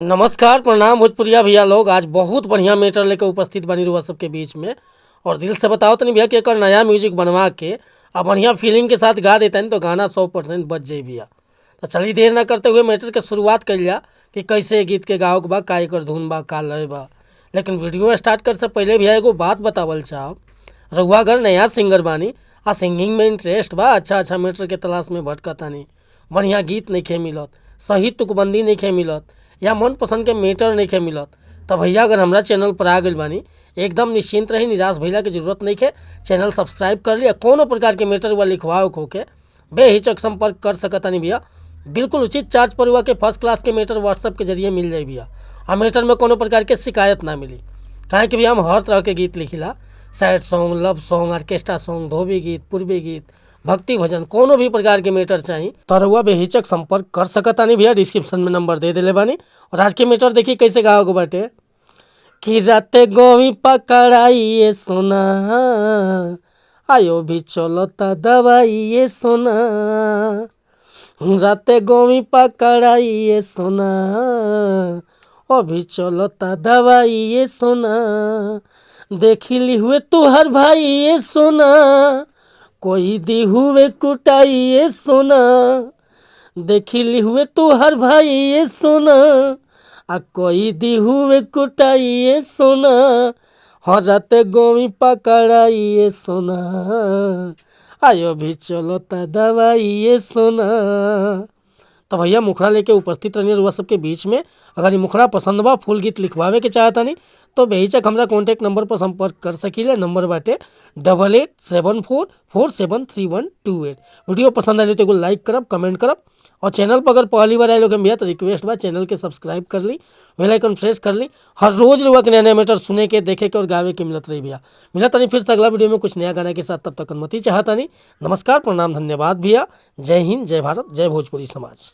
नमस्कार प्रणाम भोजपुरिया भैया लोग। आज बहुत बढ़िया मैटर लेके उपस्थित बनी रुआ सबके बीच में। और दिल से बताओ तनी भैया कि एकर नया म्यूजिक बनवा के आ बढ़िया फीलिंग के साथ गा देतनी तो गाना 100% बच जाई भैया। तो चलिए देर ना करते हुए मैटर के शुरुआत कइल जा कि कैसे गीत के गावे के बा, का एकर धुन बा, का लय बा। लेकिन वीडियो स्टार्ट करे से पहले भैया एगो बात बतावल चाहब। रउआ अगर नया सिंगर बानी आ सिंगिंग में इंटरेस्ट बा, अच्छा अच्छा मैटर के तलाश में भटकतानी, बढ़िया गीत नइखे मिलत, सही तुकबंदी नइखे मिलत या मनपसंद के मैटर नइखे मिलत, तो भैया अगर हमरा चैनल पर आ गइल बानी एकदम निश्चिंत रही, निराश भइला के जरूरत नइखे। चैनल सब्सक्राइब कर ली आ कोनो प्रकार के मैटर हुआ लिखवावे के होखे बेहिचक संपर्क कर सकतानी भैया। बिल्कुल उचित चार्ज पर हुआ के फर्स्ट क्लास के मैटर व्हाट्सएप के जरिए मिल जाई भैया। आ मैटर में कोनो प्रकार के शिकायत ना मिली, काहे कि भैया हम हर तरह के गीत लिखिला, sad song, love song, orchestra song, धोबी गीत, पूर्वी गीत, भक्ति भजन, कोनो भी प्रकार के मैटर चाही तो रउआ बेहिचक संपर्क कर सकतानी भैया। डिस्क्रिप्शन में नंबर दे देले बानी। और आज के मैटर देखिए कैसे गावे के बाटे कि राते गोवी पकड़ाइए सोना, आयो भी चलता दवाइए सोना, राते गोवी पकड़ाइए सोना, अभी चलता दवाइए सोना, देखिली हुए तुहर भाई ये सोना, कोई दी हुए कुटाइए सोना, देखिली हुए तुहर भाई ये सोना, आ कोई दी हुए कुटाइए सोना, हाँ राते गोवी पकड़ाइए सोना, आयो भी चलता दवाइए सोना। तो भैया मुखड़ा लेके उपस्थित रहनी रुआ सबके बीच में। अगर ये मुखड़ा पसंद बा, फुल गीत लिखवावे के चाहतानी तो बेहिचक हमरा कॉन्टैक्ट नंबर पर संपर्क कर सकीले। नंबर बाटे 8874473128। वीडियो पसंद आए तो एगो लाइक करब, कमेंट करब और चैनल पर अगर पहली बार आए लोग भैया तो रिक्वेस्ट बा चैनल के सब्सक्राइब कर ली, बेल आइकन प्रेस कर ली। हर रोज रुआ के नया नया मैटर सुने के, देखे के और गावे के मिलत रही भैया। मिलत तनी फिर से अगला वीडियो में कुछ नया गाना के साथ, तब तक अनुमति चाहतानी। नमस्कार, प्रणाम, धन्यवाद भैया। जय हिंद, जय भारत, जय भोजपुरी समाज।